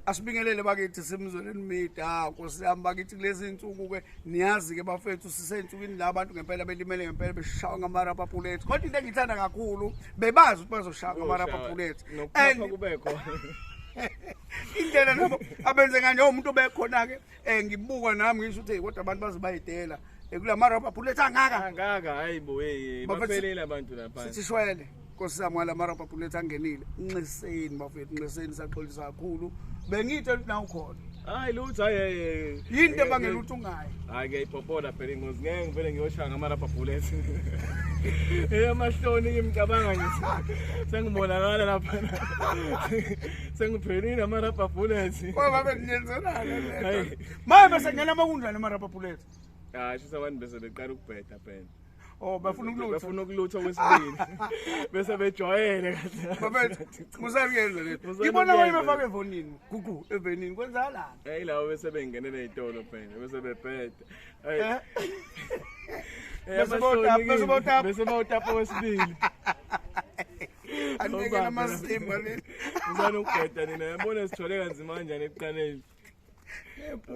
Asibingelele bakithi simzweleni mida Nkosi yami bakithi kulezi insuku ke niyazi ke bafethu sisensukwini la abantu ngempela belimele ngempela beshawa ngama-rubber bullets, kodwa into engithanda kakhulu bebazi ukuthi bazoshawa ngama-rubber bullets. Nokuphapha kube khona. Indlela nabo abenze kanje umuntu obekhona ke ngibuka nami ngisho ukuthi kodwa abantu baze bayidela kulama rubber bullets angaka angaka. Hayibo, hey, baphelele abantu lapha. Sithi shwele Nkosi yami ngala ma-rubber bullets angenile. Nxeseni bafethu, nxeseni, saxolisa kakhulu. Bengithe ukuthi nawu khona. Hayi lutho, hayi. Yini into ebangela ukuthi ungayi? Hayi, ngiyayipopola phela ingozi, ngeke ngivele ngiyoshaya ngama-rubber bullets. Eh, amahloni ngimcabanga nje. Sengibonakala lapha. Sengiphelile ama-rubber bullets. Ngoba benyenzelana le. Manje bese ngena amakundlana ama-rubber bullets. Hayi, shuthi abantu bese beqala ukubheda phela. Oh, bafuna ukulutha. Bafuna ukulutha kwesibili. Bese bejwayele kahle. Bafethu, musakuyenza le. Ngibona abanye bafaka evonini, gugu evenini kwenzakalani? Hey, lawo bese bengenele izitolo phela, bese bebheda. Hey. Bese bawutapa, bese bawutapa. Bese bawutapa wesibili. Anike namasimba le. Uzana ukubheda nina, yabona sithole kanzima kanjani ekuqaleni. Yebo.